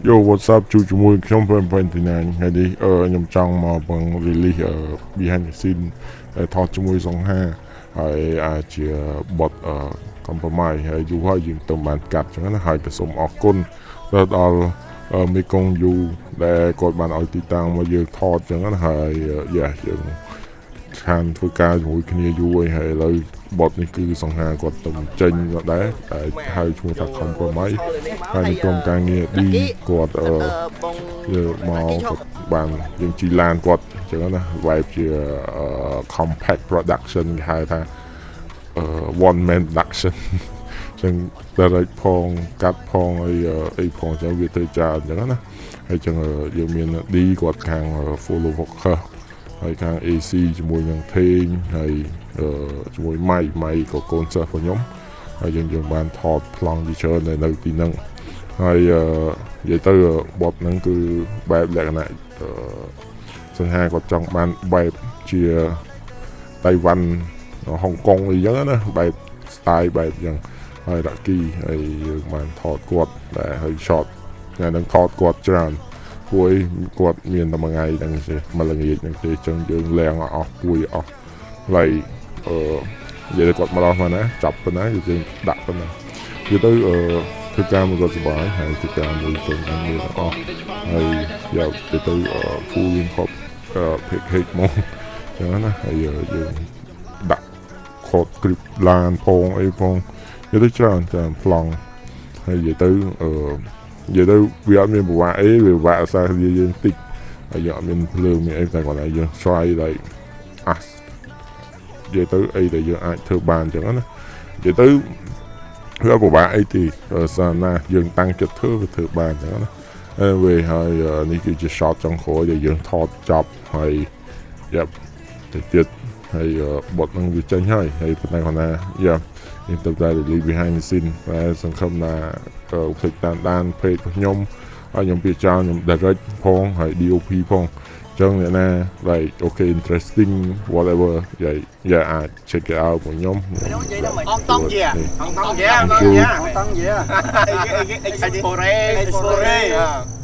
Yo, what's up? ជួបជាមួយខ្ញុំ29ថ្ងៃនេះខ្ញុំចង់មកបង្ release behind the scene ដែលថតជាមួយសង្ហាហើយអាចជាបទcompromise ហើយយូរហើយយើងទៅបានកាត់ចឹងណាហើយក៏សូមអរគុណទៅដល់មេកុងយូដែលគាត់បានឲ្យទីតាំងមកយើងថតចឹងណាហើយយ៉ាយើងខានធ្វើការជាមួយគ្នាយូរហើយហើយឥឡូវបទនេះគឺសង្ហាគាត់ទៅចេញមកដែរតែហៅឈ្មោះថា compromise ហើយនៅក្រុមការងារ D គាត់បង យកមកគាត់បានយើងជិះឡានគាត់អញ្ចឹងណា vibe ជា compact production គេហៅថាone man production អញ្ចឹង direct ផងកាត់ផងអីអីផងអញ្ចឹងវាទៅច្រើនអញ្ចឹងណាហើយអញ្ចឹងយើងមាន D គាត់ខាង follow focus ហើយខាង AC ជាមួយនឹង Teng ហើយជាមួយម៉ៃម៉ៃក៏កូនសិស្សរបស់ខ្ញុំហើយយើងយើងបានថតប្លង់ជាច្រើននៅនៅទីហ្នឹងហើយនិយាយទៅបទហ្នឹងគឺបែបលក្ខណៈសង្ហាគាត់ចង់បានបែបជាតៃវ៉ាន់ហុងកុងអីចឹងណាបែប style បែបចឹងហើយរ៉ាគីហើយយើងបានថតគាត់តែហើយ shot ថ្ងៃហ្នឹងថតគាត់ច្រើនពួយគាត់មានតែមួយថ្ងៃហ្នឹងទេមួយល្ងាចហ្នឹងទេចឹងយើងលែងឲ្យអស់ពួយអស់ហើយនិយាយទៅគាត់មកដល់មកណាចាប់ប៉ុណ្ណាយើងដាក់ប៉ុណ្ណានិយាយទៅធ្វើការមួយគាត់សប្បាយហើយធ្វើការមួយក្រុមការងារទាំងអស់ហើយយកទៅទៅ full hop package មកចឹងណាហើយយើងដាក់ខត grip ឡានផងអីផងនិយាយទៅច្រើនច្រើនប្លង់ហើយនិយាយទៅនិយាយទៅវាអត់មានពិបាកអីវាពិបាកអាសាយើងតិចហើយយើងអត់មានភ្លើងមានអីតែគាត់ថាយើង try like us និយាយទៅអីដែលយើងអាចធ្វើបានចឹងណានិយាយទៅវាអត់ពិបាកអីទេសារណាយើងតាំងចិត្តធ្វើវាធ្វើបានចឹងណា Anyway ហើយនេះគឺជា shot ចុងក្រោយដែលយើងថតចប់ហើយយ៉ាប់ទៅទៀតហើយបទហ្នឹងវាចេញហើយហើយប៉ុន្តែគាត់ថាយ៉ាខ្ញុំទៅតែ release behind the scene តែសង្ឃឹមថាភ្លេចតាមដាន page របស់ខ្ញុំហើយខ្ញុំពីច្រើនខ្ញុំ direct ផងហើយ DOP ផងអញ្ចឹងអ្នកណា like okay, interesting, whatever, yeah អាច check it out របស់ខ្ញុំ អងតង់ជា អងតង់ជាអងតង់ជា អងតង់ជា Explorer. Explorer.